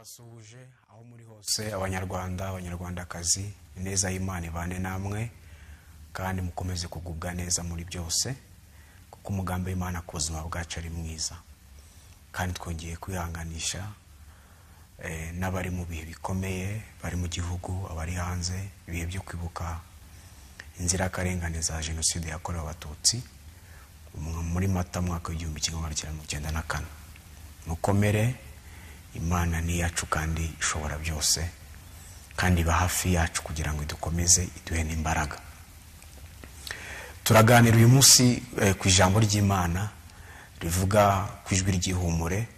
Ndabasuhuje aho muri hose, Abanyarwanda, Abanyarwandakazi. Ineza y'Imana ibane namwe kandi mukomeze kugubwa neza muri byose, kuko umugambi w'Imana ku buzima bwacu ari mwiza. Kandi twongeye kwihanganisha n'abari mu bihe bikomeye, bari mu gihugu, abari hanze, ibihe byo kwibuka inzirakarengane za Jenoside yakorewe Abatutsi muri Mata mwaka w'1994. Mukomere, Imana ni iyacu kandi ishobora byose, kandi iba hafi yacu kugira ngo idukomeze, iduhe n'imbaraga. Turaganira uyu munsi ku ijambo ry'Imana rivuga ku ijwi ry'ihumure.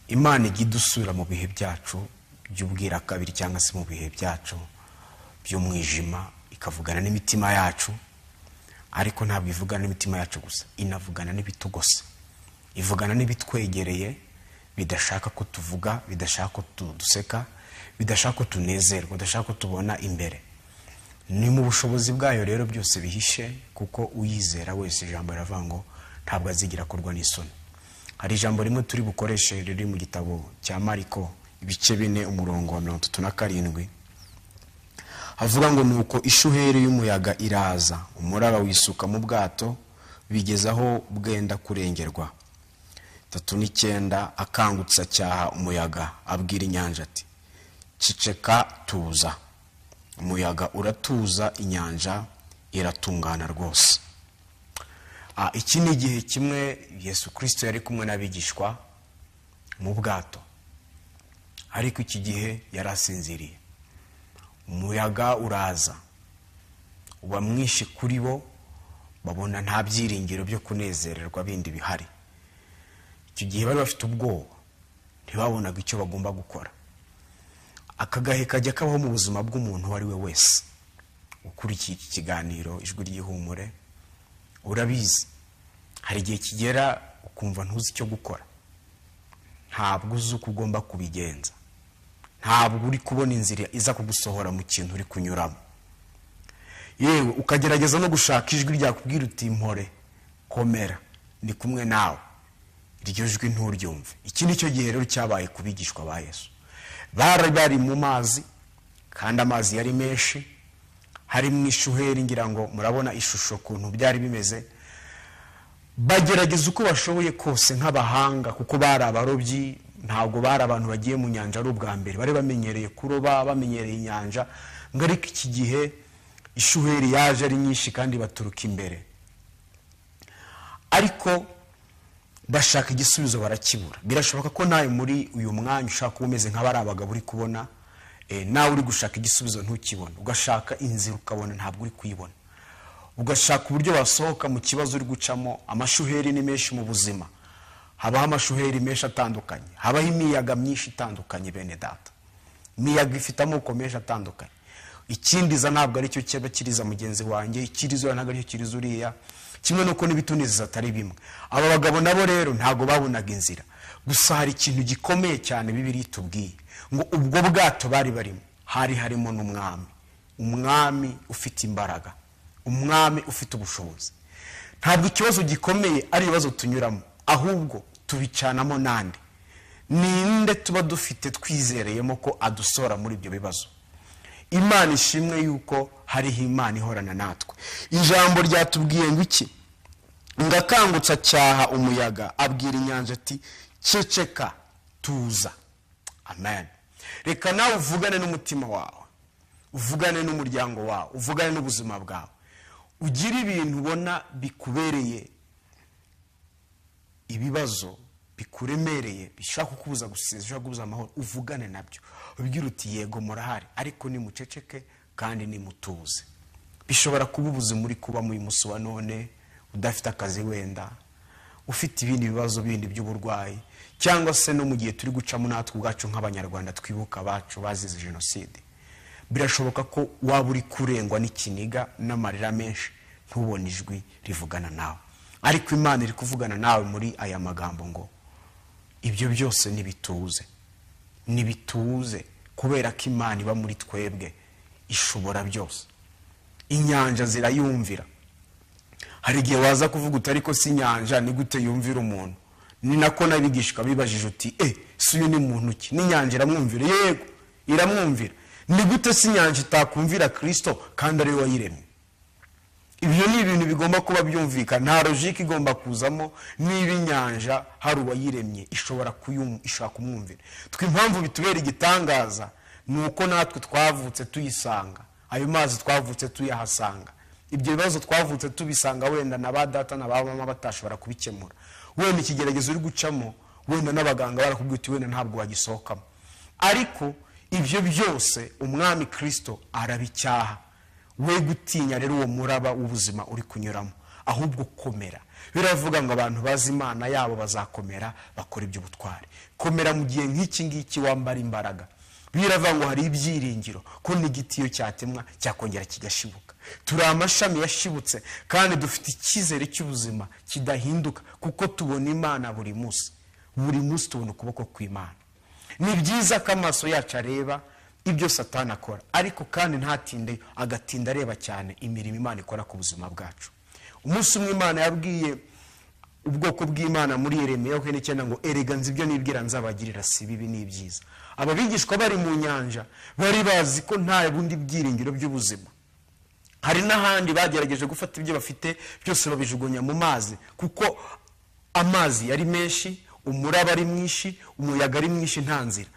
Imana ijya idusura mu bihe byacu by'ubwirakabiri cyangwa se mu bihe byacu by'umwijima, ikavugana n'imitima yacu. Ariko ntabwo ivugana n'imitima yacu gusa, inavugana n'ibitugose, ivugana n'ibitwegereye bidashaka ko tuvuga, bidashaka ko duseka, bidashaka ko tunezerwa, bidashaka ko tubona imbere. Ni mu bushobozi bwayo rero byose bihishe, kuko uyizera wese, ijambo riravuga ngo ntabwo azigira akorwa n'isoni. Hari ijambo rimwe turi bukoreshe riri mu gitabo cya Mariko ibice 4 umurongo wa 37, havuga ngo: "Nuko ishuheri y'umuyaga iraza, umuraba wisuka mu bwato, bigeza aho bwenda kurengerwa." 39, akangutse acyaha umuyaga, abwira inyanja ati: "Ceceka, tuza." Umuyaga uratuza, inyanja iratungana rwose. Iki ni igihe kimwe Yesu Kirisito yari kumwe n'abigishwa mu bwato, ariko iki gihe yari asinziriye. Umuyaga uraza uba mwinshi kuri bo, babona nta byiringiro byo kunezererwa bindi bihari. Icyo gihe bari bafite ubwoba, ntibabonaga icyo bagomba gukora. Aka gahe kajya kabaho mu buzima bw'umuntu uwo ari we wese ukurikiye iki kiganiro Ijwi ry'Ihumure. Urabizi, hari igihe kigera ukumva ntuzi icyo gukora, ntabwo uzi uko ugomba kubigenza, ntabwo uri kubona inzira iza kugusohora mu kintu uri kunyuramo. Yewe, ukagerageza no gushaka ijwi ryakubwira uti: "Mpore, komera, ndi kumwe nawe." Iryo jwi nturyumve. Iki ni cyo gihe rero cyabaye ku bigishwa ba Yesu. Bari bari mu mazi, kandi amazi yari menshi, hari mu ishuheri. Ngira ngo murabona ishusho ukuntu byari bimeze. Bagerageza uko bashoboye kose nk'abahanga, kuko bari abarobyi, ntabwo bari abantu bagiye mu nyanja ari ubwa mbere, bari bamenyereye kuroba, bamenyereye inyanja. Ngo ariko iki gihe ishuheri yaje ari nyinshi kandi baturuka imbere, ariko bashaka igisubizo barakibura. Birashoboka ko nawe muri uyu mwanya ushaka kuba umeze nk'abari abagabo uri kubona, nawe uri gushaka igisubizo ntukibone, ugashaka inzira ukabona ntabwo uri kuyibona, ugashaka uburyo wasohoka mu kibazo uri gucamo. Amashuheri ni menshi mu buzima, habaho amashuheri menshi atandukanye, habaho imiyaga myinshi itandukanye. Bene Data, imiyaga ifite amoko menshi atandukanye. Ikindiza ntabwo aricyo cyaba kiriza mugenzi wanjye, ikiriza uriya ntabwo aricyo kiriza uriya, kimwe nuko n'ibitunezeza atari bimwe. Aba bagabo nabo rero ntabwo babonaga inzira. Gusa hari ikintu gikomeye cyane Bibiliya itubwiye, ngo ubwo bwato bari barimo hari harimo n'umwami, umwami ufite imbaraga, umwami ufite ubushobozi. Ntabwo ikibazo gikomeye ari ibibazo tunyuramo, ahubwo tubicanamo nande? Ninde tuba dufite twizereyemo ko adusora muri ibyo bibazo? Imana ishimwe yuko hariho Imana ihorana natwe. Ijambo ryatubwiye ngo iki? Ngo akangutse acyaha umuyaga, abwira inyanja ati: "Ceceka, tuza." Amen. Reka nawe uvugane n'umutima wawe, uvugane n'umuryango wawe, uvugane n'ubuzima bwawe, ugire ibintu ubona bikubereye ibibazo bikuremereye, bishobora kukubuza gusinzira, bishobora kukubuza amahoro, uvugane nabyo, ubwire uti: "Yego, murahari, ariko nimuceceke kandi nimutuze." Bishobora kuba ubuzima uri kuba uyu munsi wa none, udafite akazi, wenda ufite ibindi bibazo bindi by'uburwayi, cyangwa se no mu gihe turi gucamo natwe ubwacu nk'Abanyarwanda twibuka abacu bazize Jenoside. Birashoboka ko waba uri kurengwa n'ikiniga n'amarira menshi, ntubone ijwi rivugana nawe. Ariko Imana iri kuvugana nawe muri aya magambo ngo ibyo byose nibituze, nibituze, kubera ko Imana iba muri twebwe ishobora byose. Inyanja zirayumvira. Hari igihe waza kuvuga uti: "Ariko si inyanja, ni gute yumvira umuntu?" Ni nako n'abigishwa bibajije uti si uyu ni muntu ki? N'inyanja iramwumvira. Yego iramwumvira. Ni gute si inyanja itakumvira Kristo kandi ari we wayiremye? Ibyo ni ibintu bigomba kuba byumvikana, nta logique igomba kuzamo. Niba inyanja hari uwayiremye ishobora kumwumvira. Twe impamvu bitubera igitangaza ni uko natwe twavutse tuyisanga, ayo mazi twavutse tuyahasanga, ibyo bibazo twavutse tubisanga, wenda na ba data na ba mama batashobora kubikemura. Wenda ikigeragezo uri gucamo, wenda n'abaganga barakubwira uti wenda ntabwo wagisohokamo, ariko ibyo byose umwami Kristo arabicyaha. We gutinya rero uwo muraba w'ubuzima uri kunyuramo, ahubwo komera. Biravuga ngo abantu bazi Imana yabo bazakomera bakora iby'ubutwari. Komera mu gihe nk'iki ngiki, wambara imbaraga. Biravuga ngo hari ibyiringiro ko n'igiti iyo cyatemwa cyakongera kigashibuka. Turi amashami yashibutse kandi dufite icyizere cy'ubuzima kidahinduka, kuko tubona Imana buri munsi. Buri munsi tubona ukuboko kw'Imana. Ni byiza ko amaso yacu areba ibyo Satani akora, ariko kandi ntatinde, agatinda areba cyane imirimo Imana ikora ku buzima bwacu. Umunsi umwe Imana yabwiye ubwoko bw'Imana muri Yeremiya 49 ngo erega nzi ibyo nibwira nzabagirira, si bibi ni ibyiza. Aba bigishwa bari mu nyanja bari bazi ko nta bundi byiringiro by'ubuzima. Hari n'ahandi bagerageje gufata ibyo bafite byose babijugunya mu mazi, kuko amazi yari menshi, umuraba ari mwinshi, umuyaga ari mwinshi, nta nzira.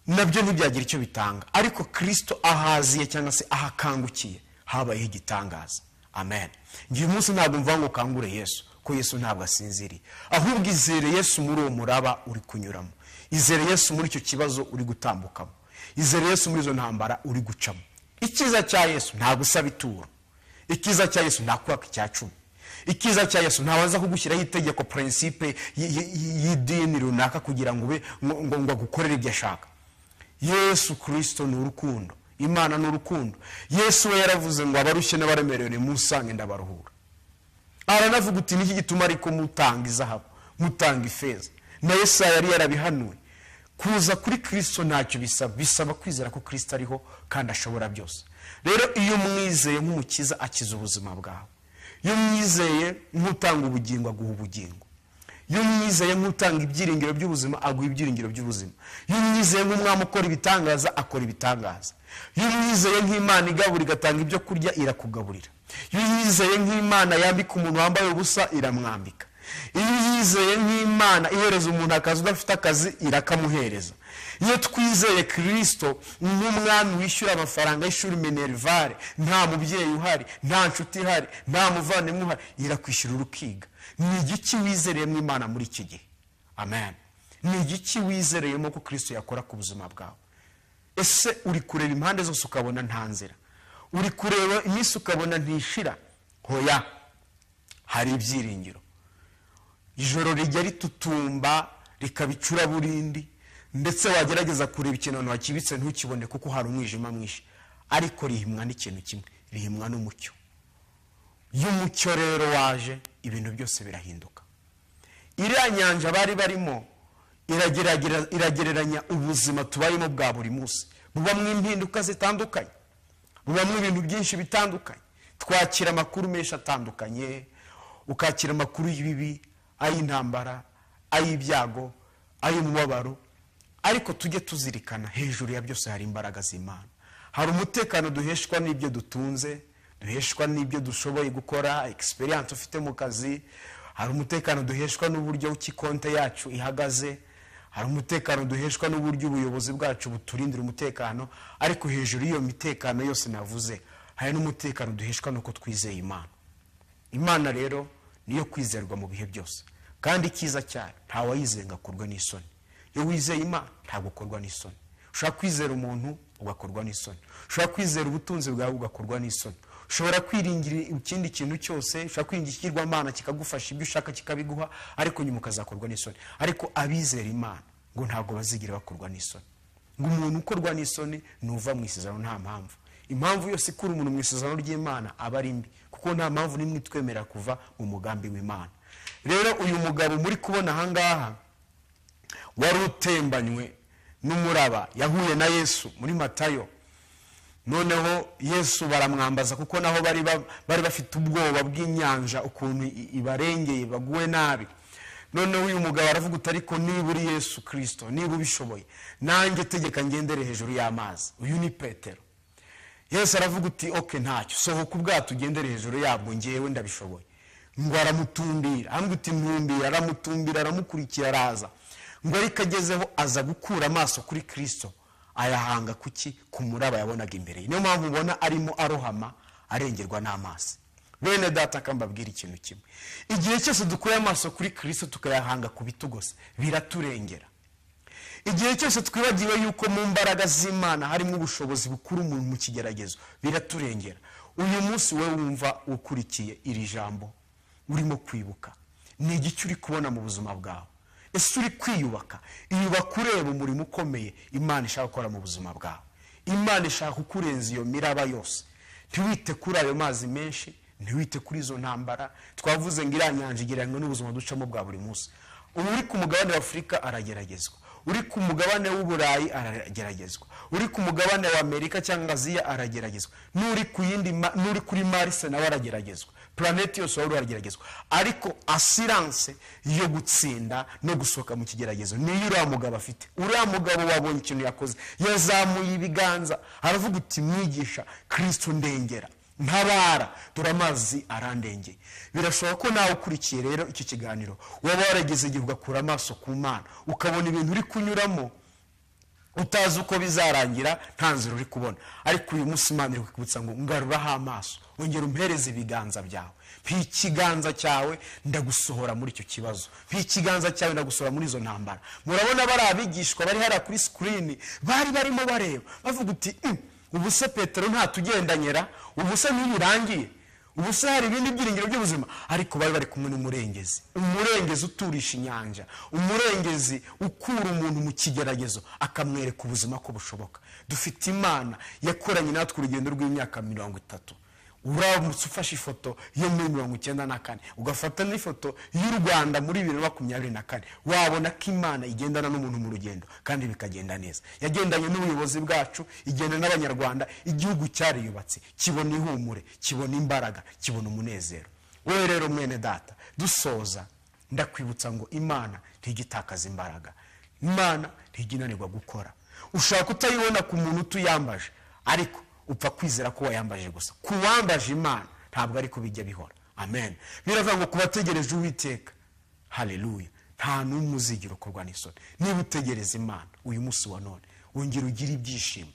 Nabyo ntibyagira icyo bitanga. Ariko Kristo ahaziye cyangwa se ahakangukiye habayeho igitangaza. Amen. Ngiye umunsi ntabwo mvuga ngo kangure Yesu, ko Yesu ntabwo asinziriye, ahubwo izere Yesu muri uwo muraba uri kunyuramo, izere Yesu muri icyo kibazo uri gutambukamo, izere Yesu muri izo ntambara uri gucamo. Icyiza cya Yesu ntabwo usaba ituro, icyiza cya Yesu nta kwaka icya cumi, icyiza cya Yesu ntabanza kugushyiraho itegeko principe y'idini runaka kugira ngo ube ngo agukorere ibyo ashaka. Yesu Kristo ni urukundo, Imana ni urukundo. Yesu we yaravuze ngo abarushye n'abaremerewe nimunsange ndabaruhura. Aranavuga uti niki gituma ariko mutanga izahabu, mutanga ifeza? Na Yesaya yari yarabihanuwe. Kuza kuri Kristo ntacyo bisaba, bisaba kwizera ko Kristo ariho kandi ashobora byose. Rero iyo mwizeye nk'umukiza akiza ubuzima bwawe, iyo mwizeye nk'utanga ubugingo aguha ubugingo, iyo mwizeye nk'utanga ibyiringiro by'ubuzima aguha ibyiringiro by'ubuzima, iyo mwizeye nk'umwami ukora ibitangaza akora ibitangaza, iyo mwizeye nk'Imana igabura igatanga ibyo kurya irakugaburira, iyo mwizeye nk'Imana yambika umuntu wambaye ubusa iramwambika, iyo yizeye nk'Imana ihereza umuntu akazi udafite akazi irakamuhereza. Iyo twizeye Kristo nk'umwami wishyura amafaranga y'ishuri minerivare, nta mubyeyi uhari, nta nshuti ihari, nta muvandimwe uhari, irakwishyura urukiga. Ni igiki wizereyemo Imana muri iki gihe? Amen. Ni igiki wizereyemo ko Kristo yakora ku buzima bwawe? Ese uri kureba impande zose ukabona nta nzira? Uri kureba iminsi ukabona ntishira? Hoya, hari ibyiringiro. Ijoro rijya ritutumba rikabicura burindi, ndetse wagerageza kureba ikintu wakibitse ntukibone kuko hari umwijima mwinshi, ariko rihimwa n'ikintu kimwe, rihimwa n'umucyo. Iyo umucyo rero waje ibintu byose birahinduka. Iriya nyanja bari barimo iragereranya ubuzima tubayemo bwa buri munsi, bubamwo impinduka zitandukanye, bubamwo ibintu byinshi bitandukanye. Twakira amakuru menshi atandukanye, ukakira amakuru y'ibibi, ay'intambara, ay'ibyago, ay'umubabaro, ariko tujye tuzirikana hejuru ya byose hari imbaraga z'Imana. Hari umutekano duheshwa n'ibyo dutunze, duheshwa n'ibyo dushoboye gukora, experience ufite mu kazi. Hari umutekano duheshwa n'uburyo ki konte yacu ihagaze, hari umutekano duheshwa n'uburyo ubuyobozi bwacu buturindira umutekano. Ariko hejuru y'iyo mitekano yose navuze, hari n'umutekano duheshwa nuko twizeye Imana. Imana rero niyo kwizerwa mu bihe byose, kandi icyiza cyayo ntawayizenga akorwa n'isoni. Iyo wizeye Imana ntabwo ukorwa n'isoni. Ushobora kwizera umuntu ugakorwa n'isoni, ushobora kwizera ubutunzi bwawe ugakorwa n'isoni, ushobora kwiringira ikindi kintu cyose, ushobora kwiringira ikigirwamana kikagufasha ibyo ushaka kikabiguha, ariko nyuma ukazakorwa n'isoni. Ariko abizera Imana ngo ntabwo bazigira bakorwa n'isoni. Ngo umuntu ukorwa n'isoni nuva mu isezerano nta mpamvu. Impamvu yose ikura umuntu mu isezerano ry'Imana aba ari mbi, kuko nta mpamvu n'imwe itwemerera kuva mu mugambi w'Imana. Rero uyu mugabo muri kubona aha ngaha wari utembanywe n'umuraba, yahuye na Yesu muri Matayo. Noneho Yesu baramwambaza, kuko naho bari bafite ubwoba bw'inyanja ukuntu ibarengeye baguwe nabi. Noneho uyu mugabo aravuga uti ariko niba uri Yesu Kirisito, niba ubishoboye, nanjye tegeka ngendere hejuru y'amazi. Uyu ni Petero. Yesu aravuga uti oke ntacyo, sohoka ubwato ugendere hejuru yabwo, ngewe ndabishoboye. Ngo aramutumbira, aramubwira uti ntumbira, aramutumbira, aramukurikira, araza. Ngo ariko agezeho aza gukura amaso kuri Kirisito, ayahanga kuki? Ku muraba yabonaga imbere ye. Niyo mpamvu ubona arimo arohama arengerwa n'amazi. Bene data, kambabwira ikintu kimwe, igihe cyose dukuye amaso kuri Kirisito tukayahanga ku bitugose, biraturengera. Igihe cyose twibagiwe yuko mu mbaraga z'Imana harimo ubushobozi bukuru mu kigeragezo, biraturengera. Uyu munsi wowe wumva ukurikiye iri jambo urimo kwibuka, ni igiki uri kubona mu buzima bwawe? Ese uri kwiyubaka? Iyubaka ureba umurimo ukomeye Imana ishaka gukora mu buzima bwawe. Imana ishaka kukurenza iyo miraba yose. Ntiwite kuri ayo mazi menshi, ntiwite kuri izo ntambara. Twavuze ngo iriya nyanja igereranywa n'ubuzima ducamo bwa buri munsi. Ubu uri ku mugabane wa Afurika arageragezwa, uri ku mugabane w'Uburayi arageragezwa, uri ku mugabane wa Amerika cyangwa Aziya arageragezwa, n'uri ku yindi, n'uri kuri Mars nawe arageragezwa. Planeti yose wari urageragezwa. Ariko assurance yo gutsinda no gusohoka mu kigeragezo niyo uriya mugabo afite. Uriya mugabo wabonye ikintu yakoze, yazamuye ibiganza aravuga uti mwigisha Kristo ndengera, ntabara, dore amazi arandengeye. Birashoboka ko nawe ukurikiye rero iki kiganiro waba warageze igihe ugakura amaso ku Mana, ukabona ibintu uri kunyuramo utazi uko bizarangira, nta nzira uri kubona. Ariko uyu munsi Imana iri kukwibutsa ngo ngaruraho amaso, wongere umpereze ibiganza byawe. Mpa ikiganza cyawe ndagusohora muri icyo kibazo, mpa ikiganza cyawe ndagusohora muri izo ntambara. Murabona bari abigishwa bari hariya kuri sikirini, bari barimo bareba bavuga uti ubu se Petero ntatugendanyera, ubu se ntibirangiye, ubu se hari ibindi byiringiro by'ubuzima. Ariko bari bari kumwe n'umurengezi, umurengezi uturisha inyanja, umurengezi ukura umuntu mu kigeragezo akamwereka ubuzima ko bushoboka. Dufite Imana yakoranye natwe urugendo rw'imyaka 30. Uramutse ufashe ifoto yo muri 94 ugafata n'ifoto y'u Rwanda muri 2024, wabona ko Imana igendana n'umuntu mu rugendo kandi bikagenda neza. Yagendanye n'ubuyobozi bwacu, igenda n'Abanyarwanda, igihugu cyariyubatse, kibona ihumure, kibona imbaraga, kibona umunezero. Wowe rero mwene data, dusoza ndakwibutsa ngo Imana ntigitakaza imbaraga, Imana ntiginanirwa gukora. Ushaka kutayibona ku muntu utuyambaje, ariko upfa kwizera ko wayambaje gusa. Kuwambaje Imana ntabwo ariko bijya bihora. Amen. Biravuga ngo kubategereje Uwiteka, haleluya, nta n'umwe uzigira ukorwa n'isoni. Niba utegereza Imana uyu munsi wa none, wongera ugire ibyishimo,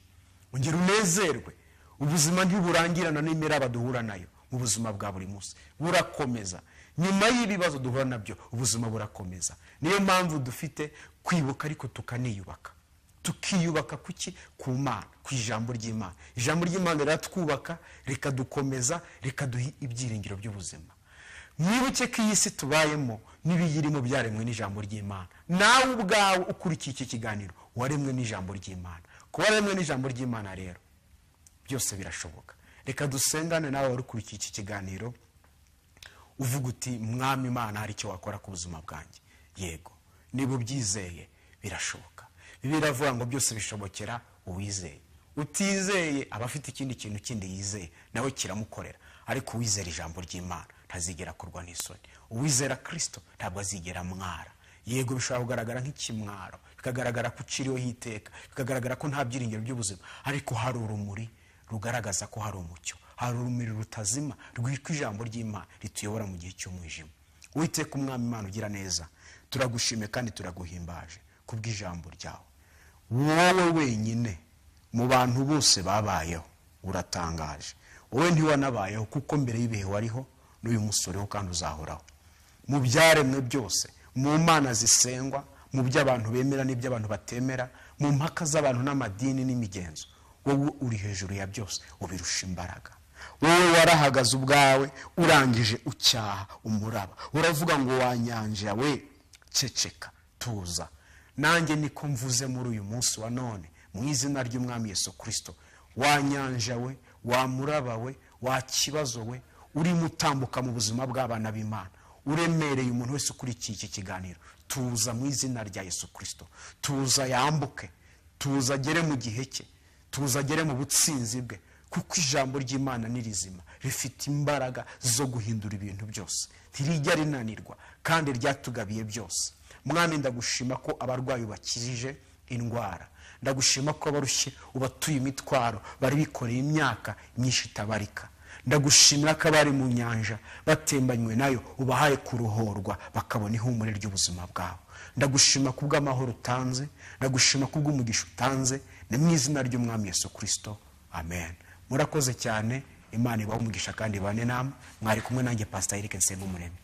wongera unezerwe. Ubuzima ntiburangirana n'imiraba duhura nayo mu buzima bwa buri munsi, burakomeza. Nyuma y'ibibazo duhura nabyo ubuzima burakomeza. Niyo mpamvu dufite kwibuka ariko tukaniyubaka. Tukiyubaka kuki? Ku Mana, ku ijambo ry'Imana. Ijambo ry'Imana riratwubaka, rikadukomeza, rikaduha ibyiringiro by'ubuzima. Mwibuke ko iyi si tubayemo n'ibiyirimo byaremwe n'ijambo ry'Imana. Nawe ubwawe ukurikiye iki kiganiro waremwe n'ijambo ry'Imana. Kuba waremwe n'ijambo ry'Imana rero byose birashoboka. Reka dusengane nawe wari ukurikiye iki kiganiro uvuga uti Mwami Imana hari icyo wakora ku buzima bwanjye. Yego, niba ubyizeye birashoboka. Bibiliya iravuga ngo byose bishobokera uwizeye. Utizeye aba afite ikindi kintu kindi yizeye, nawe kiramukorera. Ariko uwizera ijambo ry'Imana ntazigera akorwa n'isoni. Uwizera Kristo ntabwo azigera amwara. Yego, bishobora kugaragara nk'ikimwaro, bikagaragara ko uciriweho iteka, bikagaragara ko nta byiringiro by'ubuzima, ariko hari urumuri rugaragaza ko hari umucyo, hari urumuri rutazima rwitwa ijambo ry'Imana rituyobora mu gihe cy'umwijima. Uwiteka Umwami Imana ugira neza, turagushimiye kandi turaguhimbaje kubw'ijambo ryawe. Wowe wenyine mu bantu bose babayeho uratangaje. Wowe ntiwanabayeho kuko mbere y'ibihe wariho, n'uyu munsi uriho kandi uzahoraho. Mu byaremwe byose, mu mana zisengwa, mu by'abantu bemera n'iby'abantu batemera, mu mpaka z'abantu n'amadini n'imigenzo, wowe uri hejuru ya byose, ubirusha imbaraga. Wowe warahagaze ubwawe, urangije ucyaha umuraba, uravuga ngo wa nyanja we ceceka, tuza. Nanjye niko mvuze muri uyu munsi wa none mu izina ry'Umwami Yesu Kristo, wa nyanja we, wa muraba we, wa kibazo we, urimo utambuka mu buzima bw'abana b'Imana, uremereye umuntu wese ukurikiye iki kiganiro, tuza mu izina rya Yesu Kristo. Tuza yambuke, tuza agere mu gihe cye, tuza agere mu butsinzi bwe, Kuko ijambo ry'Imana ni rizima, rifite imbaraga zo guhindura ibintu byose, ntirijya rinanirwa kandi ryatugabiye byose. Mwami, ndagushima ko abarwayi ubakijije indwara, ndagushima ko abarushye ubatuye imitwaro bari bikoreye imyaka myinshi itabarika, ndagushimira ko abari mu nyanja batembanywe nayo ubahaye kuruhorwa bakabona ihumure ry'ubuzima bwabo. Ndagushima kubw'amahoro utanze, ndagushima kubw'umugisha utanze, ni mu izina ry'Umwami Yesu Kristo, amen. Murakoze cyane, Imana ibahe umugisha kandi ibane namwe. Mwari kumwe nanjye Pastor Eric Nsengumuremyi.